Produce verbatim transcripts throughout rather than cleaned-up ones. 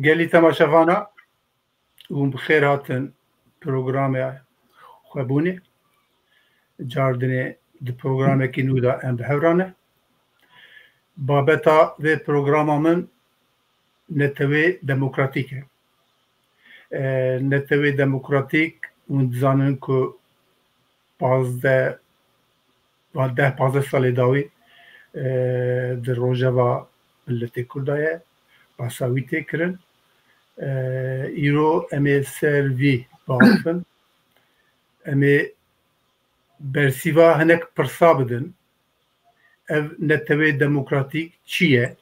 Gelî temaşevana, hûn bi xêr hatin programê xwebûnê. Cardinê di programekî nû de em bi hev re ne. Babeta vê programa min netewê demokratîk e. E, netewê demokratîk, hûn dizanin ku pazdeh, va deh pazdeh salê dawî, e, di rojeva miletê Kurda ye, basa wî tê kirin. E, îro em ê ser vî biaxivin. Em ê bersîva hinek pirsa bidin. Ev netewê demokratîk çi ye?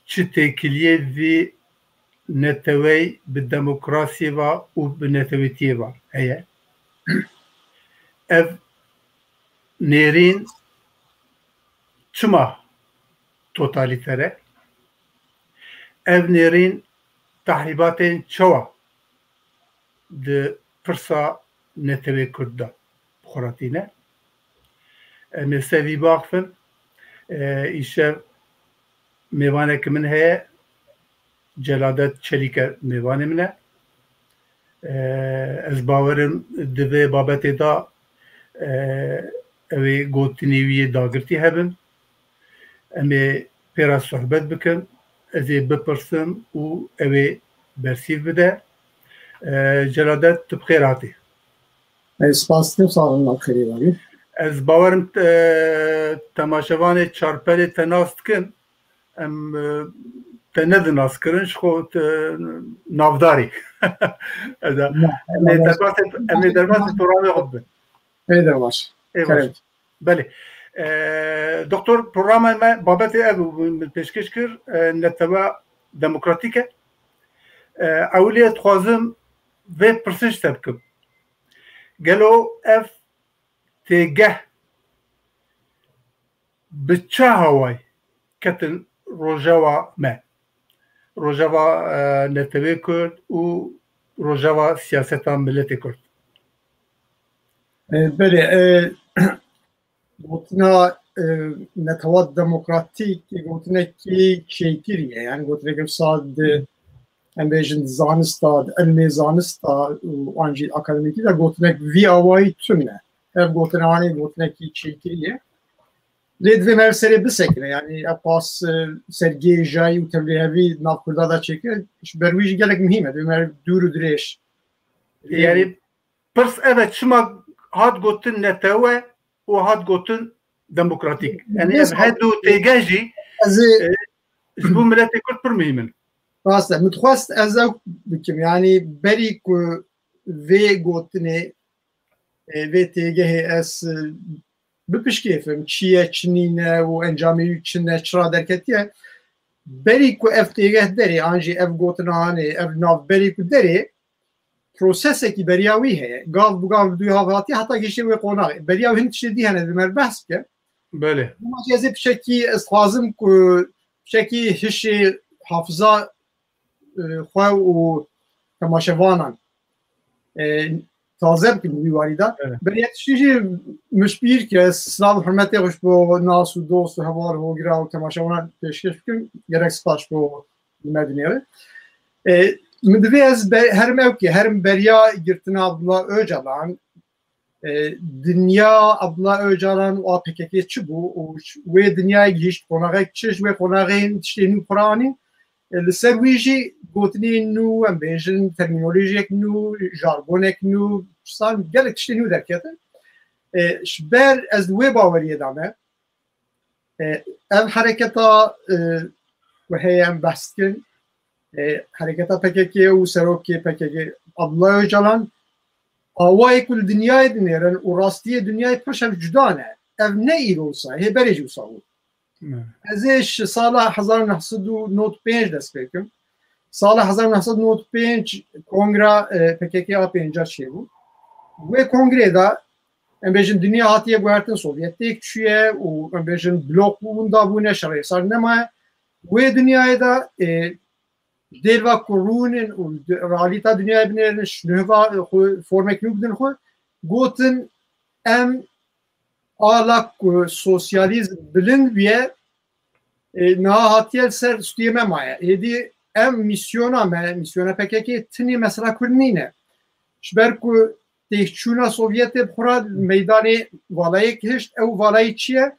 Çi têkiliyê vî netewey bi demokrasiyê ve û bi netewêtiyê ve heye? Ev nêrîn çima totalîter e? Ev nêrîn tahrîbatên çawa di pirsa netewê Kurd de bi xwe re tîne? Em ê ser vî biaxivin. E, îşev mêvaneke min heye, Celadet Çelîke mêvanê min e. E, ez bawerim di vê babetê de, e, ew ê gotinê wî yê dagirtî hebin. Em ê pê re sohbet bikin, ez ê bipirsim û ew ê bersîv bide. E, Celadet, tu bi xêr hatî. Ez spas dikim, sax bin, bi xêrê ve bî. Ez bawerim, e, temaşevanê Çarpelê te nas dikin. Em, e, te nedin naskirin, ji xwe te navdarî. Ez, em ê derbasê, em ê derbasê programê xwe bibin. Ê de baş. Ê baş. Kerem. Belê. E, doktor, programa me babetê ev bû, min pêşkêş kir, e, netewa demokratîk e. E, ewilî ez dixwazim vê pirsê ji te bikim. Gelo ev têgeh bi çi awayî ketin rojeva me? Rojeva, e, netewê Kurd û rojeva siyaseta miletê Kurd. E, belê, e, gotina, e, netewa demokratîk gotinekî çêkirî ye. Yani gotinekî wisa di, em bêjin, zanista, di ilmê zanista û an jî akademîkî de gotinek vî awayî tune. Ev gotina wan ê gotinekî çêkirî ye. Lê divê me ev serê bisekine, yani ev pas, e, sergêjayî û tevlihevî nav Kurda de çêkir, ji ber wî jî gelek muhîm e, divê me dûr û dirêj. Yani pirs ev e, çima hat gotin netewe û hat gotin demokratîk? Yani ev her du têgeh jî, ez ê, e, ji bo miletê Kurd pir muhîm in. Rast e, min dixwest ez ew bikim, yani berî ku vê gotinê, e, vê têgehê ez, e, bipişkêfim, çi ye, çi nîne û encamê wî çi ne, çira derketiye. Berî ku ev têgeh derê, an jî ev gotina hanê, ev nav berî ku derê, prosesekî beriya wî heye. Gav bi gav bi dû hatiye heta gihiştê wê qonaxê. Beriya wî hin tiştê dî hene, divê me behs bike. Belê. Loma jî ez ê piçekî, ez dixwazim ku piçekî hişê hafiza, e, xwe û temaşevanan, e, taze bikin di wî warî de. Evet. Beriya tiştî jî min ji bîr kir, ez silav û hurmetê xwe ji bo nas û dost û heval û hogira û temaşevanan pêşkêş bikim. Gelek spas ji bo li me dinêre. E, min divê ez be-, herim ew kê, herim beriya girtina Abdullah Öcalan, e, dinya Abdullah Öcalan û A P K K çi bû û ş-, wê dinyayê gihîşt qonaxek çi, ji wê qonaxê tiştê nû xwe re anîn. E, li ser wî jî gotinên nû, em bêjin termînolojiyek nû, jargonek nû, san gelek tiştê nû derketin. E, ji ber ez li wê baweriyê de me. E, ev hereketa, e, ku heye em behs dikin, e, hereketa P K K û serokê P K K Abdullah Öcalan, awayê ku li dinyayê dinêrin û rastiyê dinyayê pir şev cuda ne. Ev ne îro wisa, hê berê jî wisa bû. Ne. Ez ê ji sala hezar û neh sed û nod û pênc dest pê bikim. Sala hezar û neh sed û nod û pênc kongra, e, P K K a pênca çêbû. Wê kongrê de, em bêjin dinya hatiye guhertin, Sovyet têk çûye û em bêjin blok winda bûne, şerê sar nemaye. Wê dinyayê de, e, dêrva ku rûnin û di-, realîta dinyayê binêrin, ji nuh ve xwe formek nû bidin xwe, gotin em ala ku sosyalîzm bilind bûye, e, niha hatiye li ser stûyê me maye. Êdî em mîsyona me, mîsyona P K K tinê mesela Kurd nîne. Ji ber ku têkçûna Sovyetê bi xwe re meydanê valayê hişt, ew valayî çi ye?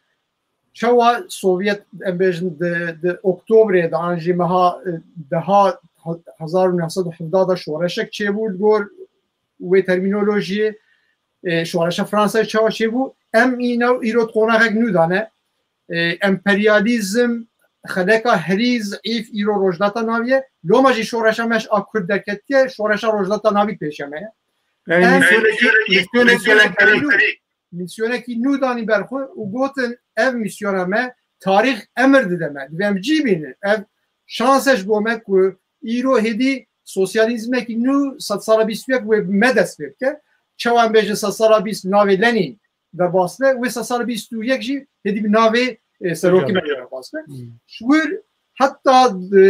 Çawa Sovyet, em bêjin, di, di Oktobrê de an jî meha, e, deha hezar û neh sed û hevdeh de şoreşek çêbû li gor wê termînolojiyê, e, şoreşa Fransayê çawa çêbû? Em îna îro di qonaxek nû de ne. E, emperyalîzm, xeleka herî zeîf îro Rojhilata Navî ye. Loma jî şoreşa me ji a Kurd derketiye, şoreşa Rojhilata Navî pêşe me ye. Yani Em misyonekî, misyonekî rehberî. Misyonekî nû danî ber xwe û gotin, ev misyona me tarîx emir dide me. Divê em cî bînin. Ev şans e ji bo me ku îro hêdî sosyalîzmekî nû sedsala bîst û yek wê me dest pê bike. Çawa em bêjin sedsala bîst navê Lenîn derbas be, wê sedsala bîst û yek jî hêdî bi navê, e, serokê me derbas be. Hmm. Ji wir heta, e,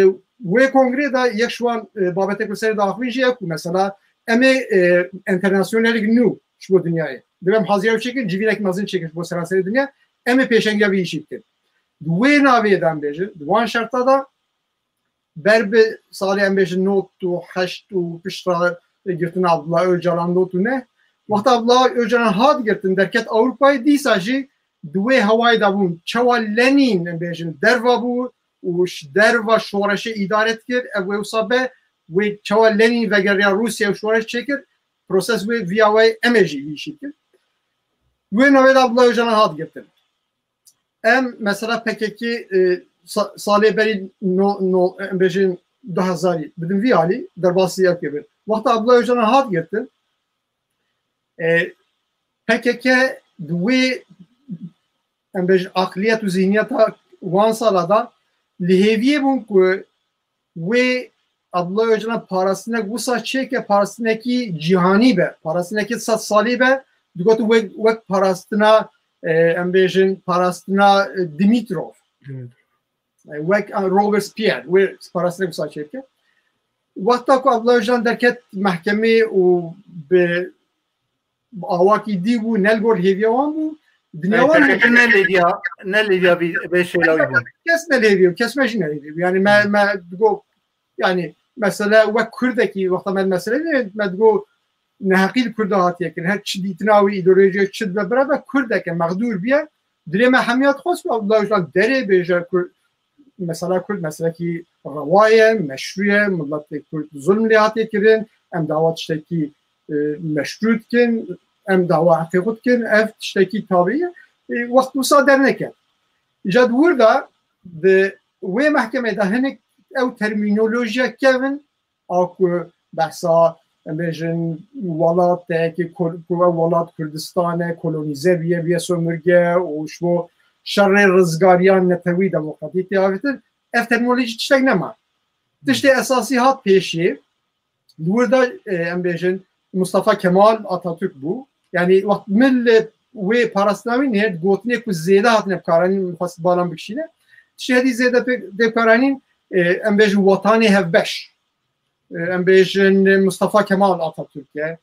wê kongrê de yek ji wan, e, babetê ku serê daxivîn jî ye ku mesela em ê, e, enternasyonelek nû ji bo dinyayê. Divê em haziya wê çêkin, civînekî mezin çêkin ji bo seranserê dinya. Em ê pêşengiya vî îşî bikin. Di wê navê de em bêjin, di wan şerta de ber bi salê em bêjin nod û heşt û piştre girtina Abdullah Öcalan nod û neh. Wexta Abdullah Öcalan hat girtin, derket Ewropayê, dîsa jî di wê hewayê de bûn. Çawa Lenîn, em bêjin, derva bû û ji derva şoreşê îdare dikir, ev wê wisa be, wê çawa Lenîn vegeriya Rûsya û şoreş çêkir, proses wê viya wê em ê jî vî îşî kir. Wê navê de Abdullah Öcalan hat girtin. Em mesela P K K, e, sa-, salê berî no, no, em bêjin du hezarî, bidin vî alî, derbasî ev kevin. Wexta Abdullah Öcalan hat girtin, e, P K K di wê, em bêjin, aqliyet û zihniyeta wan sala da li hêviyê bûn ku wê Abdullah Öcalan parastinek wisa çêke, parastinekî cîhanî be, parastinekî sed salî be, digotin wek, wek parastina, e, em bêjin, parastina, e, Dimitrov. Dimitrov. E, wek, e, Robespierre, wê parastinek wisa çêke. Wexta ku Abdullah Öcalan derket mehkemê û bi awakî dî bû, ne li gor hêviya wan bû. Dinya wan ne lêviya, ne lêviya vî, vê şêlawî bû. Kes ne lêviya, kes me jî ne lêviya. Yani me, me digo, yani mesele wek Kurdekî, wexta me mesele ne, me digo neheqî li Kurda hatiye kirin. Her çi dîtina wî, îdeolojiya çi dibe bira be, Kurdeke mexdûr biye. Dilê me hemiya dixwest ku Abdullah Öcalan derê bêje Kurd, mesela Kurd meselekî rewa ye, meşrû ye, miletê Kurd zulm lê hatiye kirin, em dawa tiştekî, e, meşrû dikin, em dawa heqê xwe dikin, ev tiştekî tabî ye. E, wext wisa derneket. Îca di wir de, di wê mehkemê de hinek ew termînolojiya kevin, a ku behsa, em bêjin, welatekê kol-, ku ew welat Kurdistan e, kolonîze bûye, bûye sömürge û ji bo şerê rizgariya netewî demokratî tê avêtin, ev termînolojî tiştek nema. Tiştê esasî hat pêşî, li wir de, e, em bêjin, Mustafa Kemal Atatürk bû. Yani wext min li wê parastina wî nêr gotinê ku zêde hatine bikaranîn, min xwest balan bikişîne. Tiştê herî zêde pê, pê bikaranîn, e, em bêjin wetanê hevbeş. E, em bêjin Mustafa Kemal Atatürk e.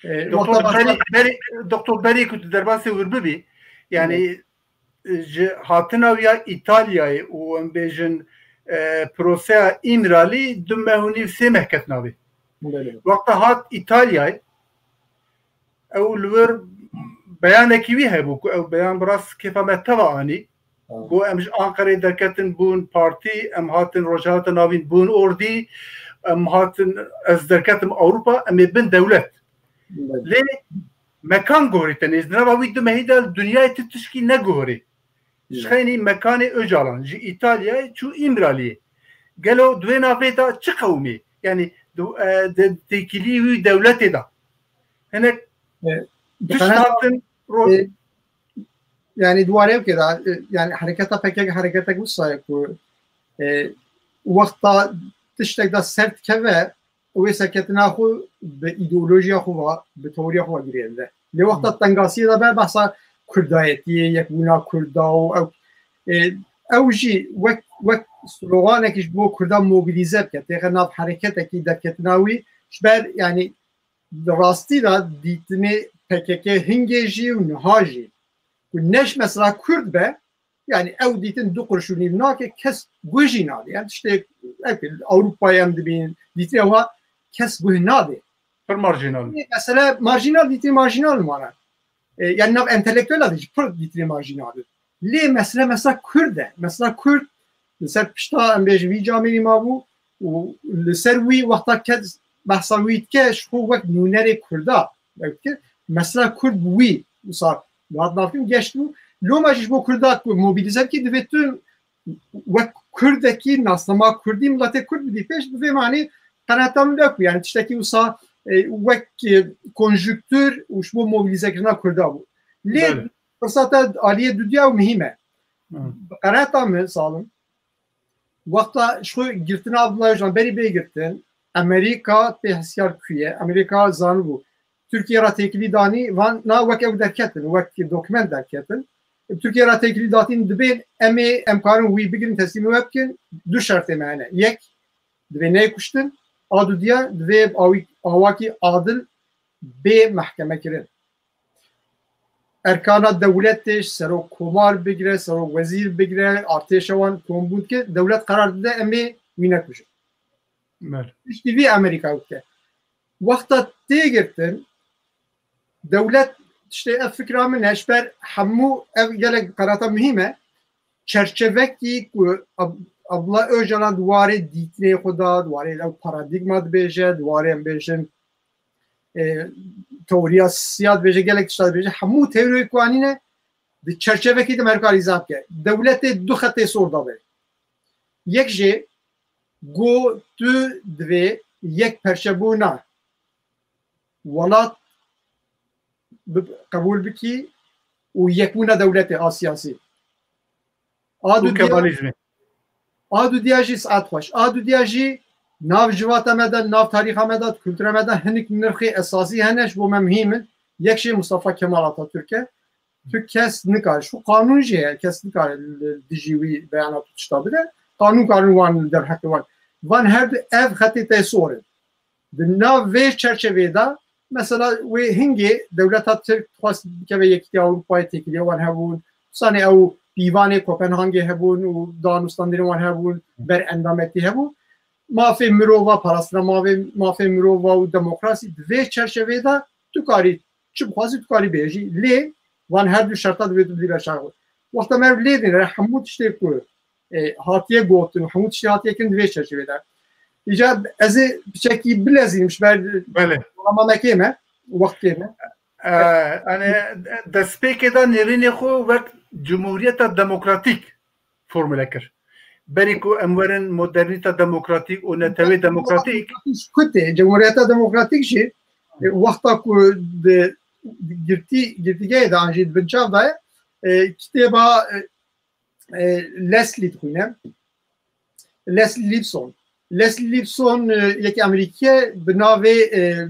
E, Doktor wexta Berî, Berî, Doktor Berî ku tu derbasê wir bibî, yani, Evet. e, ji hatina wî ya Îtalyayê û em bêjin, e, proseya Îmralî du meh û nîv, sê meh ketina vê. Belê. Wexta hat Îtalyayê, ew li wir beyanekî wî hebû ku ew beyan bi rast kêfa me teva anî. Got, em ji Anqerê derketin bûn partî, em hatin Rojhilata Navîn bûn ordî, em hatin, ez derketim Ewropa, em ê bin dewlet. Belê. Lê mekan guhorî te nêz. Di nava wî du mehî de li dinyayê tu tişkî neguhorî. Ji xeynî mekanê Ocalan, ji Îtalyayê çû Îmraliyê. Gelo di wê navê de çi qewimî? Yani di, e, di têkilî wî dewletê de. Hinek E, tişt hatin ro- e, Yani di warê wekê de, e, yani hereketa P K K hereketek wisa ye ku, e, wexta tiştek de ser dikeve, wê serketina xwe bi îdeolojiya xwe ve, bi teoriya xwe ve girêdine. Lê wexta tengasiyê de be behsa kurdayetiyê, yekbûna kurda û ew, e, ew jî wek, wek sloganekî ji bo kurda mobilîze bike, têxe nav hereketekî derketina wî, ji ber, yanî, di rastî de dîtinê P K K hingê jî û niha jî ku ne ji mesela kurd be, yanî ew dîtin du quruş û nîv nake, kes guh jî nade. Yani tiştê, ev Ewropayê em dibînin, dîtinê wa kes guh nade. Pir marjînal. Mesele marjînal, dîtinê marjînal mane. E, yani nav entelektuela de jî pir dîtinê marjînal e. Lê mesele, mesela kurd e. Mesela kurd li ser pişta, em bêjin, vî camêrî mabû û li ser wî wexta kes behsa wî dike, ji xwe wek nûnerê kurda dike. Mesela kurd bi wî wisa dihat navkin geşt bû. Loma jî ji bo kurda ku mobilîze bikî, divê tu wek kurdekî nasnama kurdî, miletê kurd bidî pêş, bi vê manî qenaeta min de ku, yani tiştekî wisa, e, wek, e, konjuktur û ji bo mobilîzekirina kurda bû. Lê Belê. firseta aliyê dudiya û muhîm e. Hı. Bi qenaeta min, Salim, wexta ji xwe girtina Abdullah Öcalan berî bê girtin, Amerîka tê hesiyar ku ye, Amerîka zanibû. Tirkiye re têkilî danî, van na wek ew derketin, wek dokument derketin. Tirkiye re têkilî datîn, dibên em ê, em karin wî bigirin, teslîmê we bikin, du şertê me hene. Yek, divê neyê kuştin, a dudiya, divê awî-, awakî adil bê mehkeme kirin. Erkana dewletê, serok komar bigire, serok wezîr bigire, artêşa wan kombûn dike, dewlet qerar dide, em ê wî nekujin. Belê. Piştî vî Amerîka dike. Wexta tê girtin, dewlet, tiştê ev fikra min e, ji ber hemû ev gelek qenaeta muhîm e. Çerçevekî ku Ab-, Abdullah Öcalan di warê dîtinê xwe de, di warê ew paradîgma dibêje, di warê em bêjin, e, teoriya sisiya dibêje, gelek tişta dibêje, hemû teoriya ku anîne di çerçevekî de merkalîza bike. Dewletê du xetê sor de be. Yek jê got tu divê yek perçebûna welat bi-, qebûl bikî û yekbûna dewletê a siyasî. A Û dudiya, Kemalizmê. A dudiya jî saet xweş. A dudiya jî nav civata me de, nav tarîxa me de, kultura me de hinik nirxê esasî hene, ji bo me muhîm in. Yek jê Mustafa Kemal Atatürk e. Tu kes nikare, ji xwe qanûn jî heye, kes nikare li dijî wî beyana tu tişta bide. Qanûn karin wan li derheqê wan. Van her du ev xetê tê sor in. Di nav vê çerçevê de, mesela, wê hingê dewleta Tirk dixwest bikeve Yekîtiya Ewropayê, têkiliya wan hebûn, sanê ew pîvanê Kopenhagê hebûn û danûstandinên wan hebûn, ber endametî hebû. Mafê mirova, parastina mafê, mafê mirova û demokrasî di vê çerçevê de tu karî çi bixwazî tu karî bêjî. Lê van her du şerta divê tu bidî ber çav xwe. Wexta me lê dîne hemû tiştê ku, e, hatiye gotin û hemû tiştê hatiye kirin di vê çerçevê de. Îca ez ê piçekî bilezînim ji ber Belê. programamekê me, wextê me. E, yani destpêkê de nêrînê xwe wek Cumhuriyeta Demokratîk formule kir. Berî ku em werin modernîta demokratîk û netewê demokratîk. Demokratîk ji ku tê? Cumhuriyeta Demokratîk jî, e, wexta ku di, di girtî, girtîgehê de an jî di binçav de ye, e, kitêba, e, e, Leslie dixwîne. Leslie Lifeson. Leslie Lifeson, e, yekî Amerîkî ye, bi navê, e,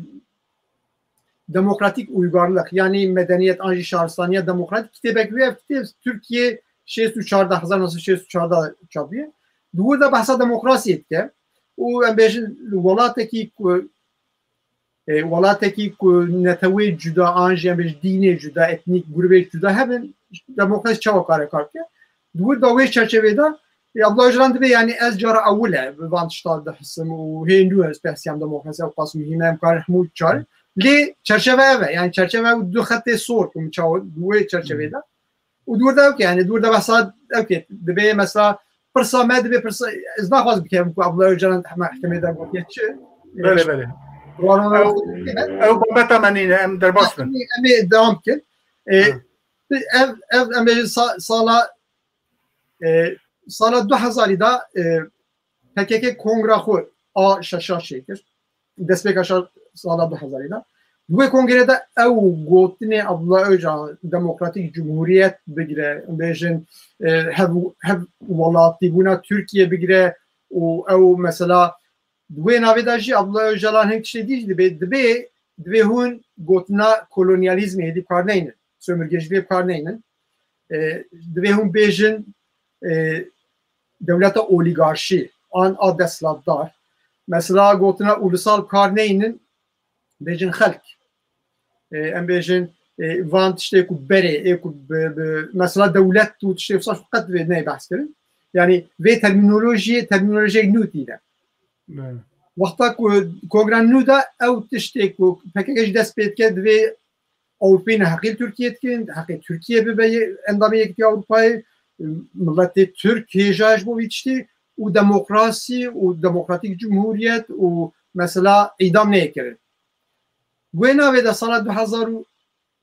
Demokratîk Uygarlık, yanî Medeniyet an jî Şaristaniya Demokratîk, kitêbek wê, ev kitêb Tirkiye şêst û çar de, hezar neh sed şêst û çar de çapiye. Di wir de behsa demokrasiyê dike û em bêjin welatekî ku, e, welatekî ku netewê cuda an jî em bêjin dînê cuda, etnîk grûbê cuda hebin, demokrasî çawa kare kar bike? Di wir de wê çerçevê de, e, Abdullah Öcalan dibê, yanî ez cara ewil e bi van tişta dihisim û hê nû ez behsiyam demokrasî ew qas muhîm e, em karin hemû çar. Lê çerçeve ev e, yanî çerçeve ew du xetê sor ku min çawa di wê çerçevê de. Û di wir de ew ke, yanî di wir de behsa ew ke, dibê mesela pirsa me, dibê pirsa, ez naxwazim bikevim ku Abdullah Öcalan mehkemê de gotiye çi. Belê, belê. Ew, ew babeta me nîne, em derbas bin. Em ê, em ê devam bikin. E, Ha. ev, ev, em bêjin sa-, sala, e, sala du hezarî de, e, P K K kongra xwe a şeşa çêkir. Destpêka şa-, sala du hezarî de. Di wê kongrê de ew gotinê Abdullah Öcalan demokratîk cumhuriyet bigire, em bêjin, e, hev-, hev welatîbûna Tirkiye bigire û ew mesela di wê navê de jî Abdullah Öcalan hin tiştê dî jî dibê, dibê divê hûn gotina kolonyalîzmê êdî bi kar neynin, sömürgeciliği bi kar neynin. E, divê hûn bêjin, e, dewleta olîgarşî, an a desthilatdar. Mesela gotina ulusal bi kar neynin, bêjin xelk. E, em bêjin, e, van tiştê ku berê, ê ku bi, bi, mesela dewlet û tiştê wisa qet vê neyê behs kirin. Yani vê termînolojiyê, termînolojiyek nû tîne. Belê. Wexta ku kongra nû de ew tiştê ku P K K jî dest pê dike, divê Ewropî neheqî li Tirkiye dikin, heqê Tirkiye bibe ye-, endamê Yekîtiya Ewropayê, miletê Tirk hêja ji bo vî tiştî û demokrasî û demokratîk cumhuriyet û mesela îdam neyê kirin. Wê navê de sala du hezar û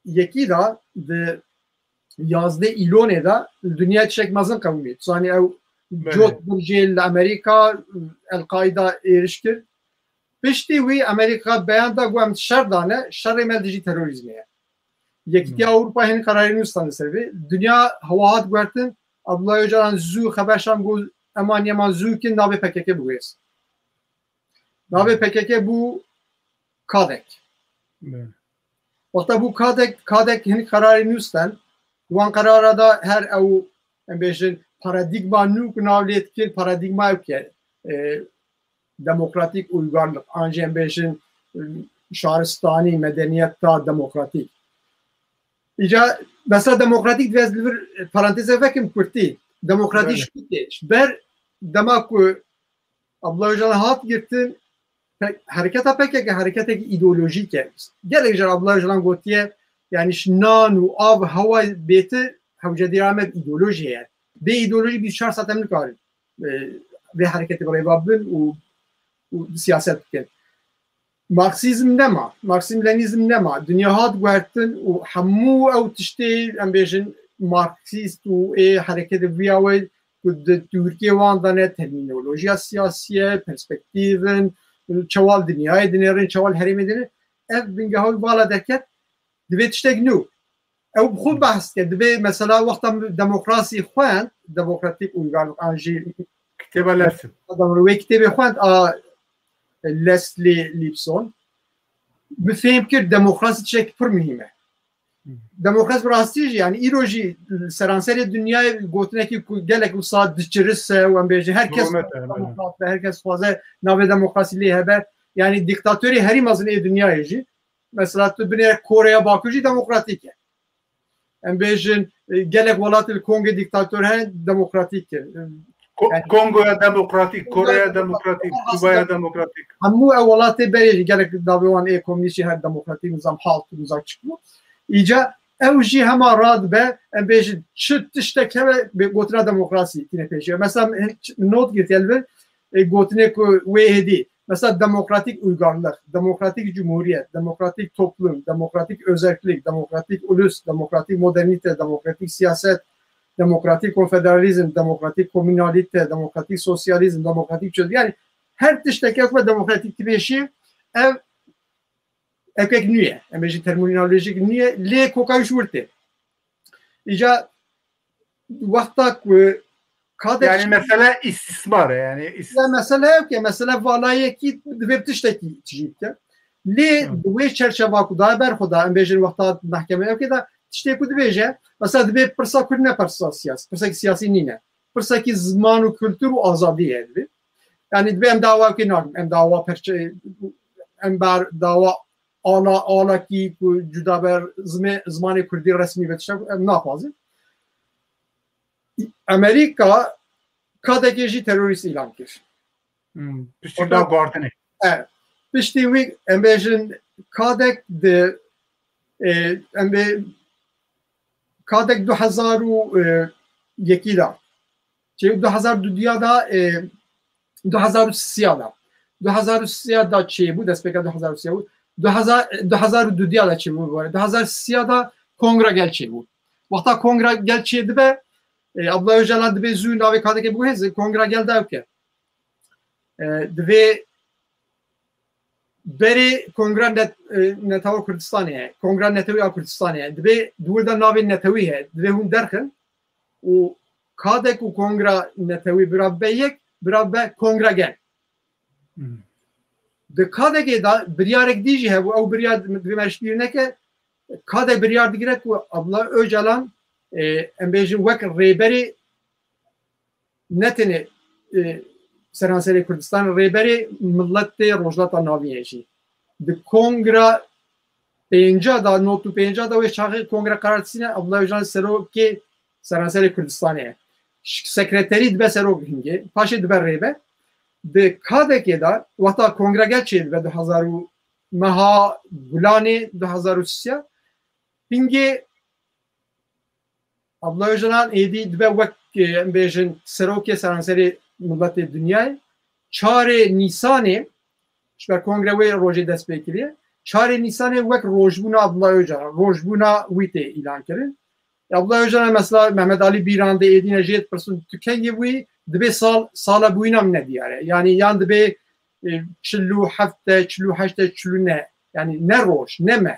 yekî de di yazdeh Îlonê de li dinya tiştek mezin qewimî. Tu zanî ew Belê. Cot bircê li Amerîka, El-Qaîda êriş kir. Piştî wî Amerîka beyan da ku em şer dane, şerê me li dijî terorîzmê ye. Yekîtiya Hmm. Ewropa hin kararê nûstan li ser vê. Dinya hewa hat guhertin, Abdullah Öcalan zû xeber şan got, eman yeman zû kin navê P K K biguhêz. Navê P K K bû Kadek. Belê. Wexta bû Kadek, Kadek hin kararê nûstan. Wan karara da her ew, em bêjin, paradîgma nû ku nav lê dikin, paradîgma ew ke, e, demokratîk uygarlık, an jî em bêjin, e, şaristanî, medeniyeta demokratîk. Îca mesela demokratîk divê ez li vir paranteze vekim kurtî. Demokratîk Belê. Ji ku tê? Ji ber dema ku Abdullah Öcalan hat girtin, pe-, hereketa P K K hereketekî îdeolojîk e. Gelek car Abdullah Öcalan gotiye, yani ji nan û av, hewa bêtir hewcedîra me bi îdeolojî heye. Bê îdeolojî bîst û çar saet em nikarin, e, vê hereketê bi rêva bin û, û siyaset bikin. Marksîzm nema, Marksîzm Lenîzm nema. Dinya hat guhertin û hemû ew tiştê, em bêjin, Marksîst û ê hereketê viya we ku di Tirkiye wan de ne termînolojiya siyasî ye, perspektîv in, çawa li dinyayê dinêrin, çawa li herêmê dinêrin. Ev bingeha wî vala derket, divê tiştek nû. Ew bi xwe behs dike. Divê mesela wexta min demokrasî xwend, demokratîk uygarlık an jî Kitêba Levsin. Wê kitêbê xwend a Leslie Lipson. Min fêm kir demokrasî tiştek pir muhîm e. Demokrasî bi rastî jî, yani îro jî seranserê dinyayê gotinekî ku gelek wisa diçirise û em bêjin her kes Rûmet e, belê. Demokrat be, her kes dixwaze navê demokrasî lê hebe. Yani dîktatorê herî mezin ê dinyayê jî. Mesela tu binêre Koreya Bakur jî demokratîk e. Em bêjin, e, gelek welatê li Kongê dîktator hene, demokratîk e. Ko-, Yani Kongoya Demokratîk, Koreya Demokratîk, Demokratîk, Kûbaya Demokratîk. Hemû ew welatê berê jî gelek navê wan ê komînîst jî her demokratîk nizam halt û nizam çik bû. Îca ew jî hema radibe, em bêjin çi tiştek hebe bê gotina demokrasî tîne pêşiya. Mesela min not girtiye li vir, e, gotinê ku wê êdî. Mesela demokratik uygarlık, demokratik cumhuriyet, demokratik toplum, demokratik özellik, demokratik ulus, demokratik modernite, demokratik siyaset, demokratik konfederalizm, demokratik komünalite, demokratik sosyalizm, demokratik çözüm. Yani her tiştekî ku demokratik tibêjî, ev ekek nû ye. Em bêjin termînolojik nû ye, lê koka wî ji wir tê. Îca wexta ku Kadek Yani mesele istismar e, yani is- Ya mesele ew ke, mesele valayekî divê bi tiştekî tijî bike. Lê Hı. Di wê çerçeva ku daye ber xwe da, em bêjin wexta mehkeme ew ke da tiştê ku dibêje, mesela dibê pirsa Kurd ne pirsa siyasî, pirsekî siyasî nîne. Pirsekî ziman û kultur û azadî ye divê. Yani divê em dawa ew ke nakin, em dawa perçe, em bar dawa ala, alakî ku cudaber zimê-, zimanê kurdî resmî be tiştek em naxwazin. Amerîka Kadekê jî terorîst îlan kir. Hmm, piştî Fakat da guartinê. E, piştî wî em bêjin Kadek di, e, em bê Kadek du hezar û yekî da. Çê du hezar û dudiya da, e, du hezar û sisiya da. Du hezar û sisiya da çêbû, destpêka du hezar û sisiya bû. Du hezar, du hezar û dudiya da çêbû bu arada. Du hezar sisiya da Kongra Gel çêbû. Wexta Kongra Gel çê dibe, e, Abdullah Öcalan dibê zû navê Kadekê biguhêze, Kongra Gel da ew ke. E, divê berê Kongra Net-, e, Netewa Kurdistanê heye. Kongra Netewî a Kurdistanê heye. Divê di wir de navê netewî heye. Divê hûn derxin û Kadek û Kongra Netewî bira be yek, bira be Kongra Gel. Hmm. Di kadekê de biryarek dî jî hebû, ew biryar divê me ji bîr neke, kadek biryar digire ku Abdullah Ocalan, e, em bêjin wek rêberê ne tenê, e, seranserê Kurdistan, rêberê miletê Rojhilata Navîn ye jî. Di kongra pênca da, not û pênca da wê çaxê kongra qerar distîne, Abdullah Ocalan serokê seranserê Kurdistanê ye. Ş-, sekreterî dibe serok hingê, paşê dibe rêber. Di kadekê de, wexta kongra gel çêdibe du hezar û meha Gulanê du hezar û sê, hingê Abdullah Ocalan êdî dibe wek, e, em bêjin, serokê seranserê miletê dinyayê. Çarê Nîsanê, ji ber kongre wê rojê dest pê kiriye, çarê Nîsanê wek rojbûna Abdullah Ocalan, rojbûna wî tê îlan kirin. Abdullah Ocalan mesela Mehmet Alî Bîran de êdî ne jê dipirsin, tu kengî bûyî, dibê sal, sala bûyîna min nediyar e. Yanî yan dibê, e, çil û heft e, çil û heşt e, çil û neh. Yanî ne roj, ne meh.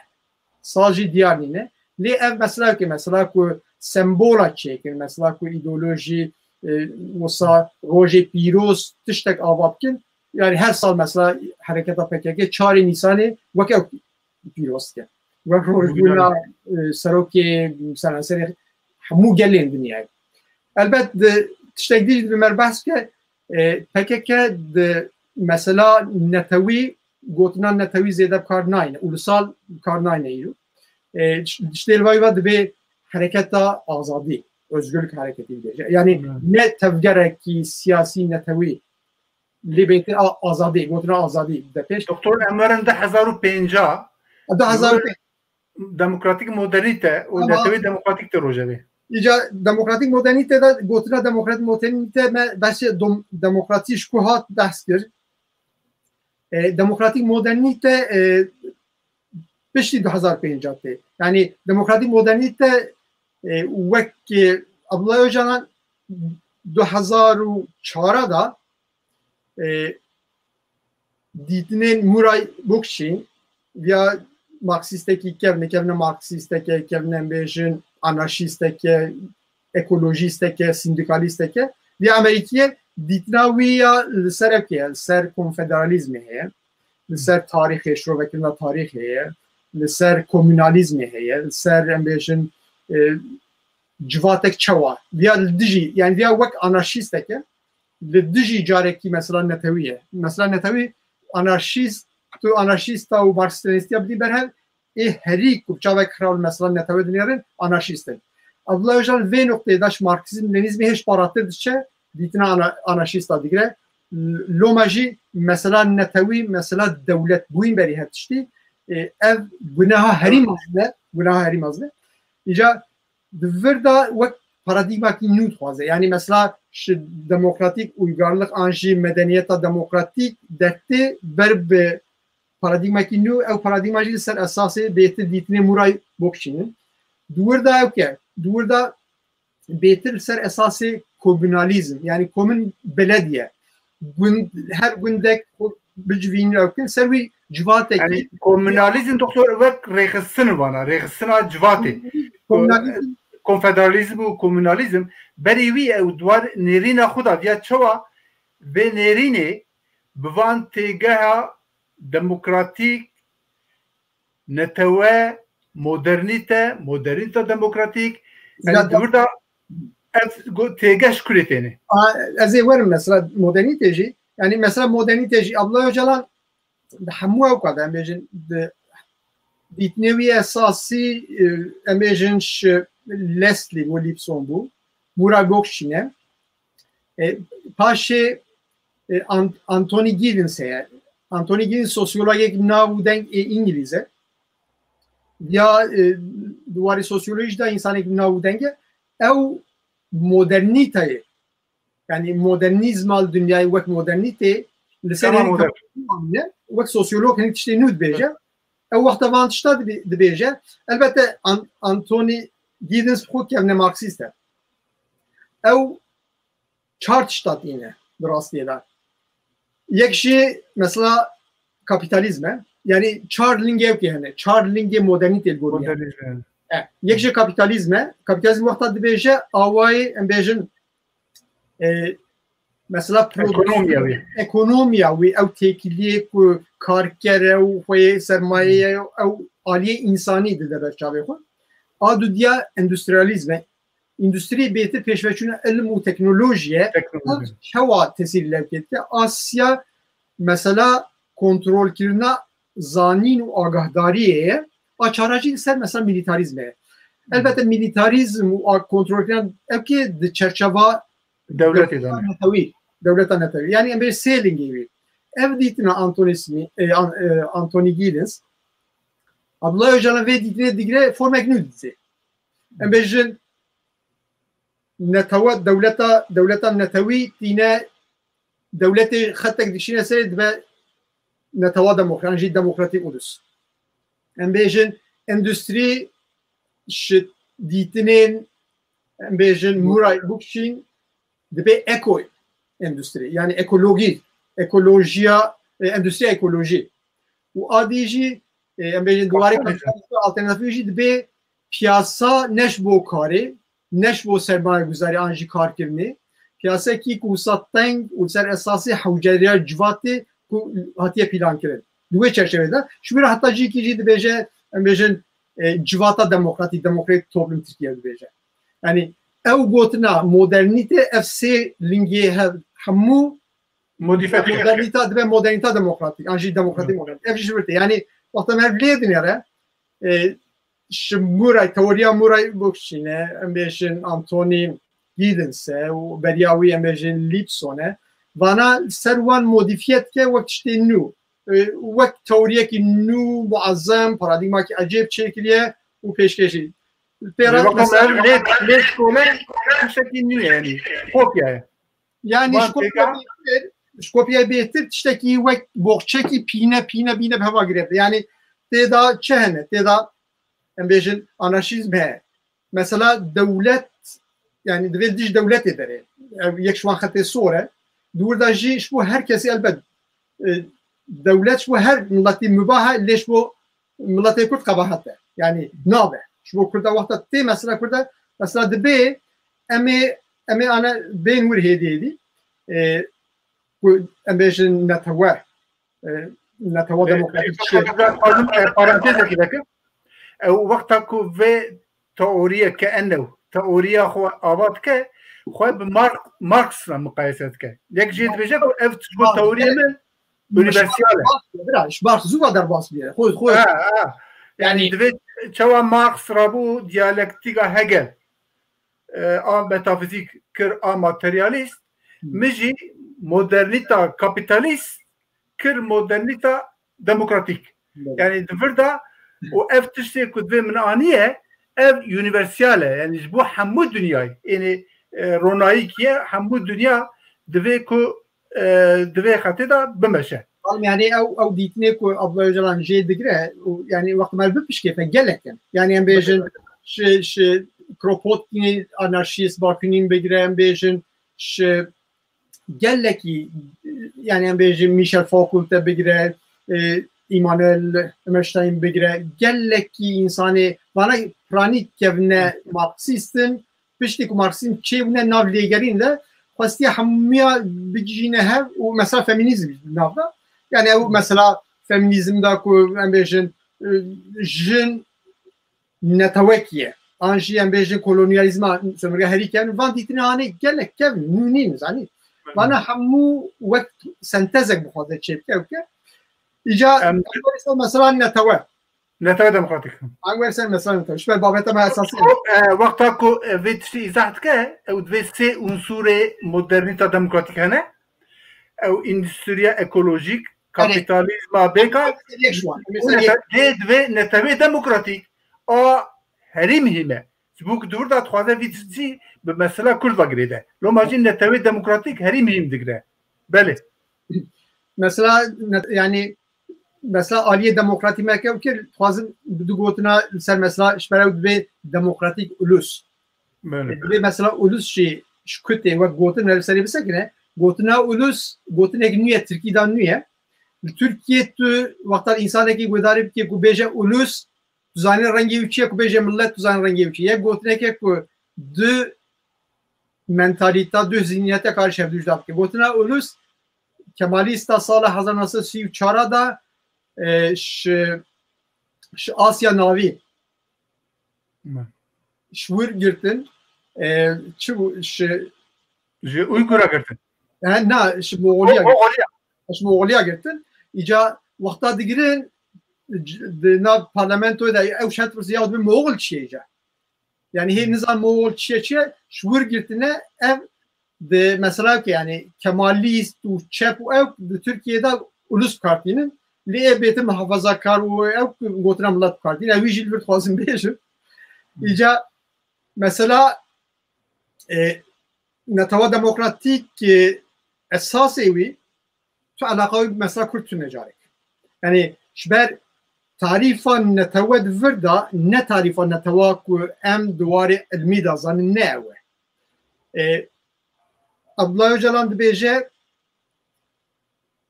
Sal jî diyar nîne. Lê ev mesela ku, mesela ku sembola çêkin, mesela ku îdeolojî, e, wisa rojê pîroz tiştek ava bikin. Yanî her sal mesela hereketa P K K çarê Nîsanê wek ew pîroz dike. Wek rojbûna, e, serokê seranserê hemû gelên dinyayê. Elbet di tiştek dî jî divê me behs bike, e, P K K di mesela netewî, gotina netewî zêde bi kar nayne, ulusal bi kar nayne îro. E, ji, ji dêl vayî ve dibê hereketa azadî, özgürlük hareketi dibêje. Yanî Hmm. ne tevgerekî siyasî netewî lê bêtir a-, azadî, gotina azadî de pêş. Doktor Enwer in du hezar û pênca, du hezar û pênc. Demokratîk modernîte û Ama netewê demokratîk de rojevê. Îca demokratîk modernîte de, gotina demokratîk modernîte me behsê dom-, demokratî ji ku hat behs kir. E, demokratîk modernîte, e, piştî du hezar pênca tê. Yanî demokratîk modernîte, e, wek, e, Abdullah Ocalan du hezar û çar da, e, dîtinên Murray Bookchin, viya marksîstekî kevne, kevne marksîsteke, kevne em bêjin anarşîsteke, ekolojîsteke, sîndikalîsteke, viya Amerîkî ye, dîtina wî ya li ser ev heye, li ser konfederalîzmê heye, li ser tarîxê, şirovekirina tarîxê heye, li ser komûnalîzmê heye, li ser em bêjin, e, civatek çawa, viya li dijî, yanî viya wek anarşîsteke, li dijî carekî mesela netewî ye. Mesela netewî anarşîst, tu anarşîsta û marksîst-lenînîstiya bidî berhev, ê herî ku çavek xiraw li mesela netewe dinêrin, anarşîst in. Abdullah Ocalan vê noqteyê de ji marksîzm-lenînîzmê hêj paratir diçe, dîtina ana-, anarşîsta digire. L-, loma jî mesela netewî, mesela dewletbûyîn berî her tiştî, e, ev guneha herî mezin e, guneha herî mezin e. Îca di vir de wek paradîgmakî nû dixwaze. Yanî mesela ji demokratîk uygarlık an jî medeniyeta demokratîk dertê ber bi paradîgmakî nû, ew paradîgma jî li ser esasê bêtir dîtinê Murray Bookchin in. Di wir de ew ke, di wir de bêtir li ser esasê komûnalîzm, yanî komûn belediye, gund, her gundek xwe bicivînin ew kin, ser wî civatekî. Yanî komûnalîzm, doktor, wek rêxistin vana, rêxistina civatê. Komûnalîzm. Konfederalîzm û komûnalîzm, berî wî ew duwar nêrîna xwe da, viya çawa vê nêrînê bi van têgeha demokratîk, netewe, modernîte, modernîte demokratîk, yanî Ya di wir de ev go-, têgeş kurê têne. A, ez ê werim mesela modernîte jî. Yanî mesela modernîte jî Abdullah Ocalan di hemû ew ka de em bêjin di dîtinê wî esasî, e, em bêjin ji Leslie Williamson bû, Murray Bookchin e. E, paşê, e, Ant-, Anthony Giddens heye. Anthony Giddens sosyologek nav û deng ê Îngilîz e. Ya, e, di warê sosyolojî de însanek nav û deng e. Ew modernîteyê, yanî modernîzma li dinyayê wek modernîtê li ser Tamam, herî modern. Kapîtalîzmê, wek sosyolog hinek tiştê nû dibêje. Ew wexta van tişta dibê-, dibêje. Elbette An-, Anthony Giddens bi xwe kevne marksîst e. Ew çar tişta tîne di rastiyê de. Yek jî mesela kapîtalîzm e. Yanî çar lingê ew kê hene. Çar lingê modernîtê li gor wî hene. Modernîzm, yani. E, yek jî kapîtalîzm e. Kapîtalîzm wexta dibêje awayê, em bêjin, e, mesela ekonomiya wî, ekonomiya wî, ew têkiliyê ku karker e û xweyê sermayeye, ew aliyê însanî dide ber çavê xwe. A dudiya endüstriyalîzm e. Endüstrî bêtir pêşveçûna ilm û teknolojiye. Teknoloji. Çawa tesîrî lewkê dike? Asya mesela kontrolkirina zanîn û agahdariyê ye. A çara jî li ser mesela milîtarîzmê ye. Elbette milîtarîzm û a kontrolkirin ev kê di çerçeva dewletê de ne. Netewî, dewleta netewî. Yani em bê sê lingê wî. Ev dîtina Anthony Smith, e, An-, e, Anthony Giddens, Abdullah Öcalan vê dîtinê digire formek nû dizê. Em bêjin netewe, dewleta, dewleta netewî tîne dewletê xetek dikişîne serê dibe netewa demokrat, an jî demokratîk ulus. Em bêjin endüstrî ji dîtinên, em bêjin Murray Bookchin dibe eko endüstrî. Yani ekologî, ekolojiya, e, endüstriya ekolojî. Û a dî jî, e, em bêjin di warê kapîtalîzma alternatîfî jî dibe piyasa ne ji bo karê, ne ji bo sermayeguzarî an jî karkirinê, piyasekî ku wisa teng û ser esasê hewceriya civatê ku hatiye pîlankirin. Di wê çerçevê de, ji wî re heta cîkî jî dibêje, em bêjin, e, civata demokratîk, demokratîk toplum Tirkiye dibêje. Yani ew gotina modernîte, ev sê lingê hev hemû modîfe dike. Modernîta dibe modernîta demokratîk, an jî demokratîk modernîte. Ev jî ji vir tê. Yani wexta me ev lê dinêre, e, ji Murray, teoriya Murray Bookchin e, em bêjin Anthony Giddens e û beriya wî em bêjin Lipson e. Vana ser wan modîfiye dike wek tiştê nû. E, wek teoriyekî nû, muazzem, paradîgmakî ecêb çêkiriye û pêşkêşî. Pêra wexta me ev lê, lê şkole tiştekî nû ye, yani kopya ye. Yani ji kopya bêtir, ji kopya bêtir tiştekî wek boxçekî pîne, pîne, pîne bi heva girêt. Yani tê de çi hene? Tê de em bêjin anarşîzm heye. Mesela dewlet, yani divê dij dewletê derê. Ev yek ji wan xetê sor e. Di wir de jî ji bo her kesî elbet, e, dewlet ji bo her miletî mubah e, lê ji bo miletê Kurd qebahet e. Yani nabe. Ji bo Kurda wexta tê mesela Kurda, mesela dibê em ê, em ê ana bên wir hêdî hêdî, e, ku em bêjin netewe, e, netewe demokratîk çi ye? Parantezekî veke. Ew wexta ku vê teoriye ke enew, teoriya xwe ava dike, xwe bi Mark-, Marx re miqayese dike. Yek jê dibêje ku ev ji bo teoriyê min, universal e. Bira, ji Marx zû va derbas bûye. Xwe, xwe. Ha, ha. Yani, yani divê çawa Marx rabû diyalektîka Hegel, e, a metafizîk kir a materyalîst, min jî modernîta kapîtalîst kir modernîta demokratîk. Evet. Yani di vir de û ev tiştê ku divê min aniye, ev universal e. Yani ji bo hemû dinyayê. Yani, e, ronayîkî ye, hemû dinya divê ku e, di vê xetê de bimeşe. Balam, yani ew, ew dîtinê ku Abdullah Öcalan jê digire, û, yani wexta me bipişkêfe gelek in. Yani em bêjin, ji, ji Kropotkinê anarşîst Bakunin bigire, em bêjin, ji gelekî, yani em bêjin Michel Foucault te bigire, e, Immanuel Ömerstein bigire, gelekî însanê, vana piranî kevne Marksîst in, piştî ku Marksîzm çêbûne nav lêgerîn de, xwestiye hemiya bigihîne hev û mesela feminîzm jî di nav de. Yani ew mesela feminîzm de ku em bêjin, e, jin netewekî ye. An jî em bêjin kolonyalîzma sömürgeherî ken, van dîtinê anê gelek kevn, nû nîn, zanî. Vana hemû wek sentezek bixwaze çêbike, ew ke. Îca em mesela netewe. Netewe demokratîk. An wê ser mesela netewe. Ji ber babeta me esasî. E, wexta ku, e, vê tiştî îzah dike, ew divê sê unsurê modernîta demokratîk hene. Ew endüstriya ekolojîk, kapîtalîzma bêkar. Yek ji wan. Û nete-, dê divê netewê demokratîk. A herî muhîm e. Ji bo ku di wir de dixwaze vî tiştî bi mesela Kurd ve girêde. Loma jî netewê demokratîk herî muhîm digire. Belê. Mesela net-, yani mesela aliyê demokratî me kew kir, dixwazim bi du gotina li ser mesela ji ber ew dibê demokratîk ulus. Belê. Dibê mesela ulus jî ji kutê wek gotin li serê bisekine. Gotina ulus, gotinek nû ye, tirkî de nû ye. Li Tirkiyê tu wexta însanekî guhdarî bikê ku bêje ulus, tu zanî rengê wî çi ye, ku bêje millet, tu zanî rengê wî çi ye. Yek gotineke ku du mentalîta, du zihniyete karşı hevdû jida bike. Gotina ulus Kemalîsta sala hezar neh sed sî û çar de e, ji, ji Asya Navî ji wir girtin, e, çi bû, ji, ji Uygura girtin. He, na, ji Moxoliya girtin. Moxoliya. Ji Moxoliya girtin. Îca wexta digirin, c-, di nav parlamentoyê de ew şert pirsiya dibe Moxol çi ye îca? Yani hê nizan Moxol çi ye çi ye, ji wir girtine ev di mesela ki yani Kemalîst û çep û ew di Tirkiyê de ulus bi kar tînin. Lê ê bêtir muhafazakar û ew gotina milet bi kar tînin. Ew wî jî li vir dixwazim bêjim. Îca mesela, e, netewa demokratîk, e, esasê wî tu eleqa wî mesela Kurd tune carek. Yani ji ber tarîfa netewe di vir de ne tarîfa netewa ku em di warê ilmî de zanin ne ew e. E, Abdullah Öcalan dibêje,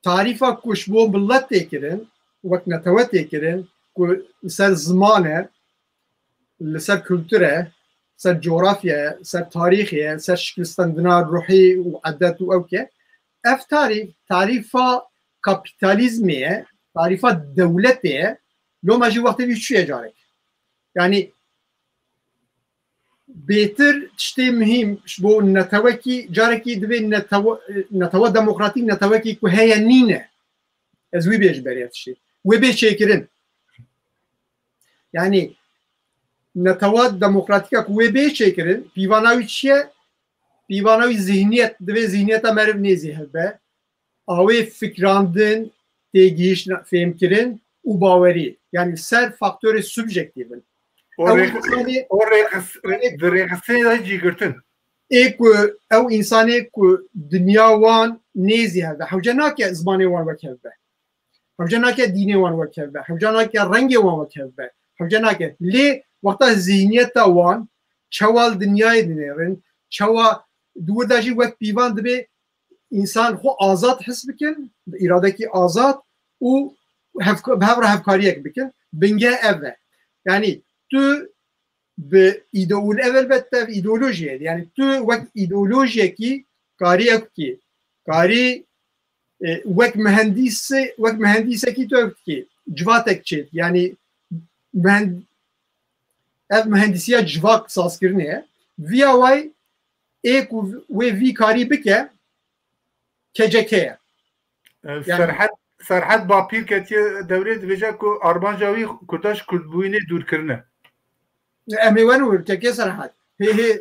tarîfa ku ji bo milet tê kirin, wek netewe tê kirin, ku li ser ziman e, li ser kultur e, ser coğrafya ye, ser tarîxê ye, ser şikilistendina ruhî û edet û ewk e, ev tarîf, tarîfa kapîtalîzmê ye, tarîfa dewletê ye, loma jî wextê wî çûye carek. Yani bêtir tiştê muhîm ji bo netewekî, carekî divê netewe, netewa demokratîk netewekî ku heye nîne. Ez wî bêjim berê tiştê. Wê bê çêkirin. Yani netewa demokratîka ku wê bê çêkirin, pîvana wî çi ye? Pîvana wî zihniyet, divê zihniyeta meriv nêzî hebe. Awê fikrandin, têgihiştin, fêmkirin û bawerî. Yani ser faktorê subjektîv in. O Ew rêx-, insanê o rêxis-, di rêxistinê de cî girtin. Ê ku ew insanê ku dinya wan nêzî hev be, hewce nake zimanê wan wek hev be. Hewce nake dînê wan wek hev be. Hewce nake rengê wan wek hev be. Hewce nake. Lê wexta zihniyeta wan çawa li dinyayê dinêrin, çawa di wir de jî wek pîvan dibê însan xwe azad his bikin, bi îradekî azad û hev-, bi hev re hevkariyek bikin. Bingeh ev e. Yani tu bi îdeol-, ev elbette ev îdeolojî ye. Yani tu wek îdeolojiyekî karî ew bikî, karî, e, wek mihendîsê-, wek mihendîsekî tu ew bikî, civatek çêt. Yani mihend-, ev mihendîsiya civak sazkirinê ye. Viya way ê ku wê vî karî bike, K C K ye. E, Yani Serhed, Serhed Bapîr ketiye dewrê, dibêje ku armanca wî Kurda ji Kurdbûyînê dûr kirine. Em ê werin wir, kekê Serhed. Hê, hê,